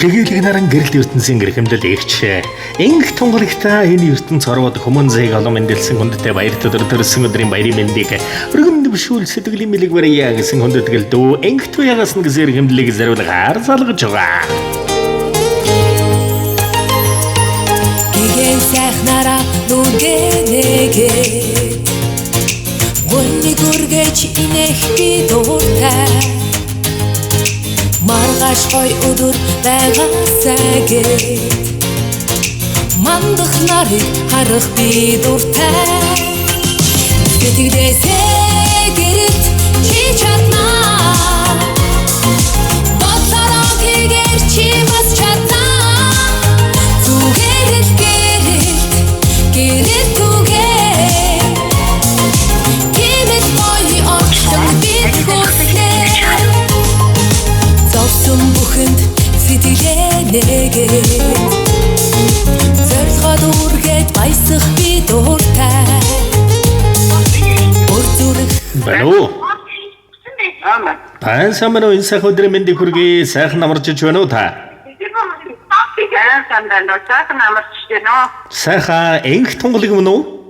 Гэгээлэг наран гэрэлт ертөнцийн гэрхэмдэл эгч. Инх тунгалагта энэ ертөнц орвод хүмүүн зээг олон мэндэлсэн хүндтэй баяр төдөр төрсөн өдрийн баярын мэндийг өргөн дэвшүүл сэтгэлийн бэлэг барья гэсэн хүндэтгэл дүү инх туягаас нь гэсэн эрхэмлэлийг зориулгаар залгаж байгаа. Гэгээн сайхнараа нүгэнэгээд Гүрний гүргэж инех би дуртай. Маргааш гой өдөр байгаасай гэд мандах нарыг харах би дуртай. Сэтгэлээсээ гэрэлт чи чаднаа. Бодлороо тэгэр чи бас чаднаа. Зүгээр л гэрэлт гэрэлт үгээ. Тийм л гоё орчлон бид хүснэ. Зовсон бүхэнд сэтгэлээ нэгээд зорилгоо дүүргээд баясах би дуртай. Өр зүрх Байна уу? Тань сайн байна уу? Энэ сайхан өдрийн мэндийг хүргэе. Сайхан амарч байна уу та? Сайн байна уу? Сайхан амарч байна уу? Сайхан инх тунгалаг мөн үү?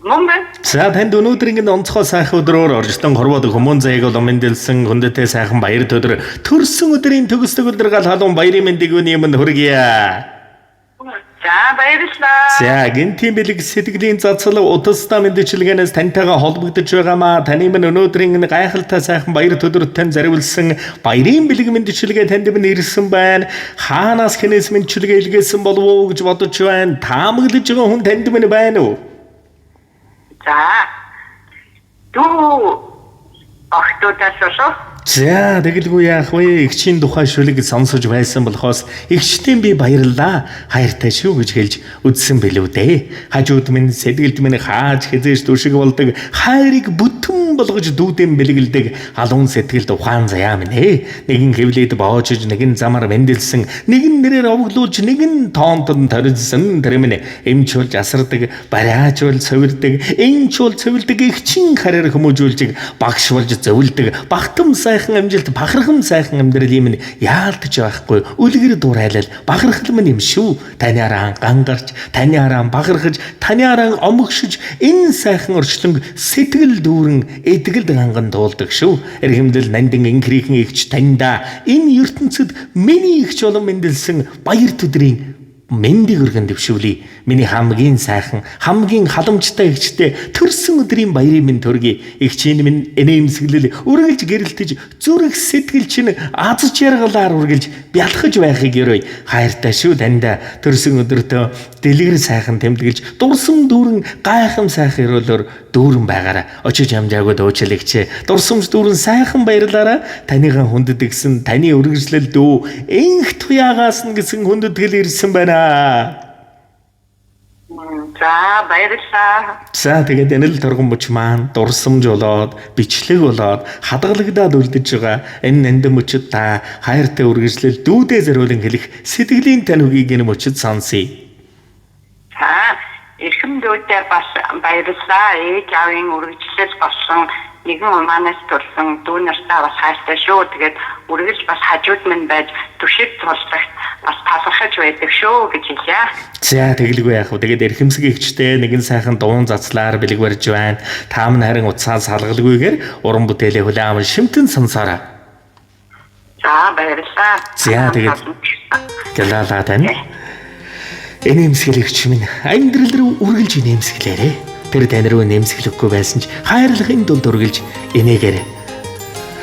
Мөн байна. За танд өнөөдөр ингэ онцгой сайхан өдрөөр оржтон хорвоод хүмүүн заяаг олон мэндэлсэн хүндэтэй сайхан баяр өдөр төрсөн өдрийн төгс төгөлдөр гал халуун баярын мэндийг үүний өмнө хүргье. За баярлалаа. За гинтийн бэлэг сэтгэлийн цацал утастай мэндчилгээнээс тантайгаа холбогдож байгаамаа. Таны минь өнөөдрийн энэ гайхалтай сайхан баяр өдөрт тань зориулсан баярын бэлэг мэндчилгээ танд минь ирсэн байна. Хаанаас хэнээс мэндчилгээ илгээсэн болов уу гэж бодож байна. Таамаглаж байгаа хүн танд минь байна уу? За. Дүү охтуудаас болов. За тэгэлгүй яах вэ? Эгчийн тухай шүлэг сонсож байсан болохоос эгчтэн би баярлалаа. Хайртай шүү гэж хэлж үдсэн билүү дээ. Хажууд минь сэтгэлд минь хааж хизээж дүшиг болдог хайрыг бүтэн болгож дүүдэн бэлгэлдэг халуун сэтгэлд ухаан заяа минь ээ. Нэгэн хэвлээд боожиж, нэгэн замар мэндэлсэн, нэгэн нэрээр овоглуулж, нэгэн тоонтон торилсан тэр минь эмч болж асардаг, бариач бол цовилдог, энч бол цовилдог эгчин хараар хүмүүжүүлж, багш болж зөвлөдөг, багтам сайхан амжилт, бахархам сайхан амьдрал юм яалтж байхгүй. Үлгэр дуурайлал бахархал минь юм шүү. Таны араа гангарч, таны араа бахархаж, таны араа омогшиж энэ сайхан орчлон сэтгэл дүүрэн эдгэлд ганган туулдаг шүү. Эрхэмлэл нандин инхрийнхэн эгч таньда энэ ертөнцид миний эгч болон мэндэлсэн баяр төдрийн мэндийг өргөн дэвшүүлье. Миний хамгийн сайхан, хамгийн халамжтай эгчтэй төрсөн өдрийн баярын минь төргий. Эгчийн минь инээмсэглэл үргэлж гэрэлтэж, зүрх сэтгэл чинь аз жаргалаар үргэлж бялхаж байхыг өрөөе. Хайртай шүү таньда төрсөн өдөртөө дэлгэр сайхан тэмдэглэж, дурсам дүүрэн гайхам сайхан өрөөлөөр дүүрэн байгаарай. Очиж амжаагүй дуучлэгч. Дурсамж дүүрэн сайхан баярлаарай. Таныгаа хүндэтгсэн, таны үргэлжлэл дүү энх туяагаас нь гэсэн хүндэтгэл ирсэн байна. За баярлалаа. За тэгээд энэ л торгон мөч маань дурсамж болоод, бичлэг болоод, хадгалагдаад үлдэж байгаа энэ нандин мөчөд та хайртай үргэлжлэл дүүдээ зориулан хэлэх сэтгэлийн тань үгийг энэ мөчөд сонсъё. За эрхэм дүүдээ бас баярлалаа. Ээж аавын үргэлжлэл болсон нэгэн манаас төрсэн дүү нартаа бас хайртай шүү. Тэгээд үргэлж бас хажууд минь байж түшиг тулдагт бас талархаж байдаг шүү гэж хэлье. За тэгэлгүй яах вэ? Тэгээд эрхэмсэг эгчтэй нэгэн сайхан дуун заслаар бэлэг барьж байна. Та минь харин утсаа салгалгүйгээр уран бүтээлээ хүлээн аван шимтэн сонсоорой. За баярлалаа. За тэгээд гэлалаа тань. Инээмсэглэгч минь амьдрал руу үргэлж инээмсэглээрэй. Тэр тань руу нэмсэглэхгүй байсан ч хайрлахын тулд үргэлж инээгээрэй.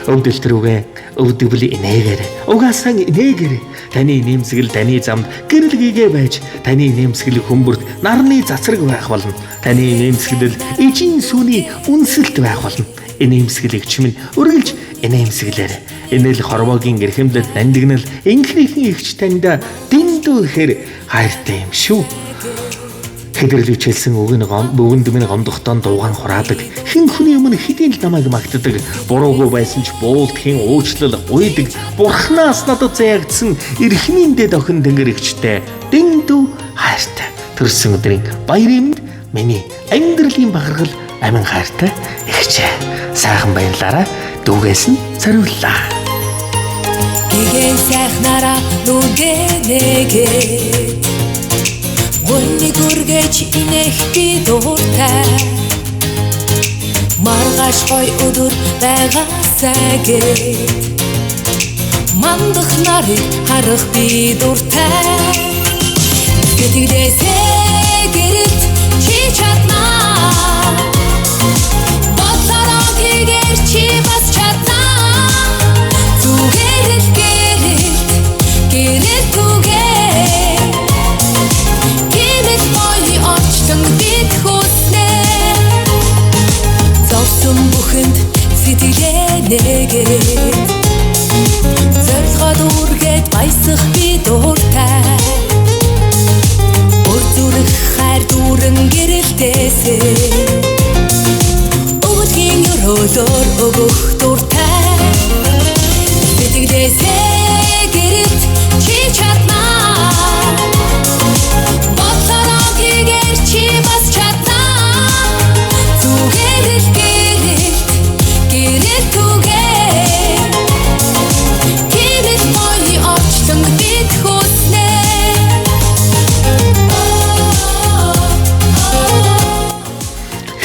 Өвдөлт рүүгээ өвдөвл инээгээрэй. Угаасаа инээгээрэй. Таны нэмсгэл таны замд гэрэл гээгээ байж таны нэмсгэл хүмүүрт нарны цацраг байх болно. Таны нэмсгэлэл ижин сүний үнсэлт байх болно. Инээмсэглэгч минь үргэлж инээмсэглээрэй. Энэ л хорвоогийн эрхэмлэл нандинал инхрийнхэн эгч таньда дэндүү ихээр хайртай юм шүү. Хэдэрл үчилсэн үг нь өгөнд минь гомдохдон дууган хураадаг. Хэн хүний өмнө хэдийн л намайг магтдаг. Буруугүй байсан ч буулт хэн уучлал гуйдаг. Бурхнаас надад заяагдсан эрхмийн дэд охин тэнгэр эгчтэй дэндүү хайртай. Төрсөн өдрийн баярын мэнд миний амьдралын бахархал амин хайртай эгчээ. Сайхан баярлаарай. Дүүгээс нь зориуллаа. Нэгэн сайхнараа нүгэнэгээд гүнийг үргэж инех би дуртай. Маргааш гой өдөр байгаасай гэд мандах нарыг харах би дуртай. Сэтгэлээсээ гэрэлт чи чаднаа. Бодлороо тэгэр чи бас чаднаа. Зүгээр л гэрэлт, гэрэлт түгээ. Гэмэл гоё орчлон бид хүснэ. Зовсон бүхэнд сэтгэлээ нэгээд зорилгоод үргээд баясах би дуртай. Өр зүрх хайр дүүрэн гэрэлтээсээ өвөлгийн өрөөлөөр өгөх дуртай. Сэтгэлээсээ гэрэлт чи чаднаа. Бодлороо тэгэр чи бас чаднаа. Зүгээр л гэрэлт, гэрэлт түгээ. Гэмэл гоё орчлон бид хүснэ.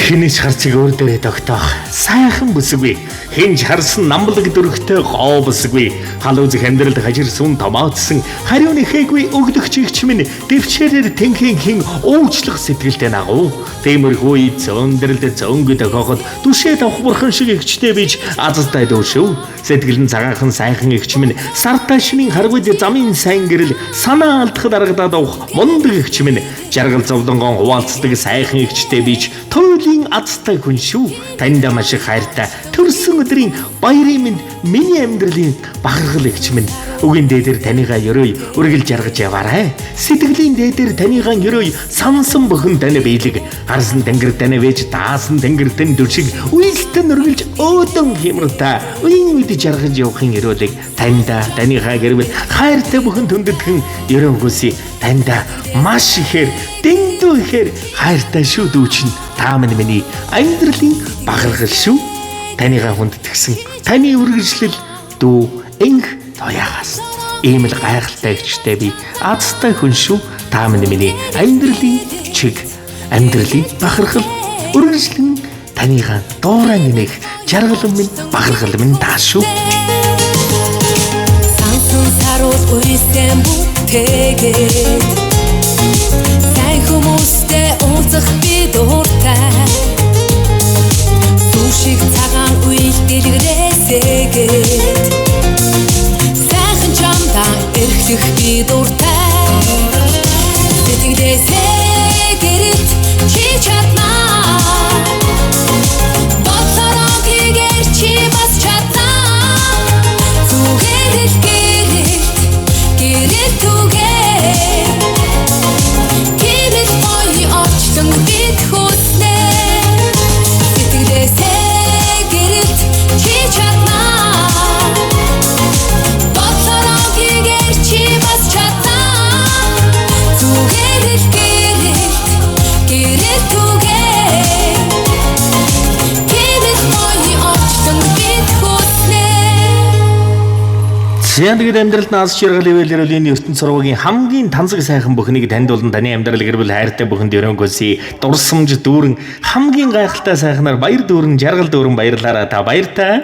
Хинээс харцыг өөр дээрээ тогтоох сайхан бүсгүй. Хинж харсан намблаг дөрөгтэй гоо бүсгүй. Халуун зэх амьдралд хажирсан томоотсон хариу нэхээгүй өглөгч игч минь дэвчээрээр тэнхэн хин уучлах сэтгэлтэй нагуу. Тиймэрхүү зөөндрэлд зөөнгө тохиоход түшээ тавх бурхан шиг игчтэй бич азтай дөөшөв. Сэтгэл нь цагаахан сайхан игч минь сартай шинийн харгуйд замын сайн гэрэл санаа алдахад аргадаад авах мундаг игч минь жаргал зовлонгон хуваалцдаг сайхан игчтэй бич туйлын азтай хүн шүү. Таньда маш их хайртай төрсөн өдрийн баярын минь миний амьдралын бахархал игч минь. Үгийн дээдэр таныгаа өрөөй үргэлж жаргаж яваарай. Сэтгэлийн дээдэр таныгаа өрөөй сансан бүхэн тань биелэг. Харсан тэнгэр тань вэж даасан тэнгэр тань дүршиг үйлдэл үргэлж өөдөн хямртай. Үеийн үед жаргаж явахын өрөөлийг таньда таныхаа гэрвэл хайртай бүхэн түндэтгэн өрөөн хүсье. Таньда маш ихээр дэндүү ихээр хайртай шүү дүүчин. Та минь миний амьдралын бахархал шүү. Таныгаа хүндэтгсэн таны үргэлжлэл дүү энх тоягаас. Ийм л гайхалтай эгчтэй би азтай хүн шүү. Та минь миний амьдралын чиг, амьдралын бахархал үргэлжлэн таныгаа дуурай нэмэх жаргал минь бахархал минь таа шүү. Сансан саруул уйсэн бүтээгээд сайн хүмүүстэй уулзах би дуртай. Сүү шиг цагаан үйл дэлгэрээсээгээд сайхан чамдаа эрхлэх би дуртай. Сэтгэлээсээ гэрэлт чи чаднаа. Бодлороо тэгэр чи бас чаднаа. Зүгээр л гэрэлт, гэрэлт түгээ. Гэмэл гоё орчлон бид хүснэ. Сэтгэлээсээ гэрэлт чи чаднаа. Бодлороо тэгэр чи бас чаднаа. Зүгээр л гэрэлт, гэрэлт түгээ. Гэмэл гоё орчлон бид хүснэ. За тэгээд амьдралд аз жаргал ивэл энэ ертөнц сурвагийн хамгийн танзаг сайхан бүхнийг танд болон таны амьдрал гэр бүл хайртай бүхэнд өрөөнгөөсэй. Дурсамж дүүрэн хамгийн гайхалтай сайхнаар баяр дүүрэн жаргал дүүрэн баярлаараа та баяртай.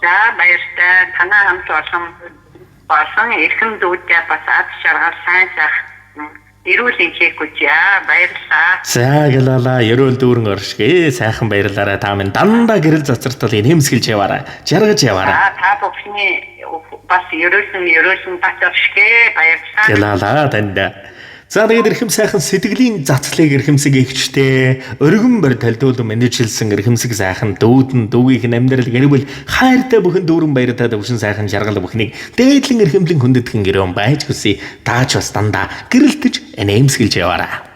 За баяртай. Танай хамт олон эрхэм дүүдээ бас аз жаргал сайн сайхан эрүүл энхийг хүчээ. Баярлалаа. За гэлала ерөөл дүүрэн оршгэ сайхан баярлаараа та минь дандаа гэрэл цацартал нэмсгэлж яваарай. Жаргаж яваарай. За та бүхний бас ерөөлөн бат оршгэ. Баярлалаа. Гэлала танд. За тэгээд эрхэм сайхан сэтгэлийн зацлыг эрхэмсэг эгчтэй өргөн бор талдуулан мэнэжилсэн эрхэмсэг сайхан дүүдэн дүүгийнх нь амьдрал гэр бүл хайртай бүхэн дүүрэн баяртай төвшин сайхан жаргал бүхнийг дээдлэн эрхэмлэн хүндэтгэн гэрэн байж хүсье. Таач бас дандаа гэрэлтэж нэмсгэлж яваарай.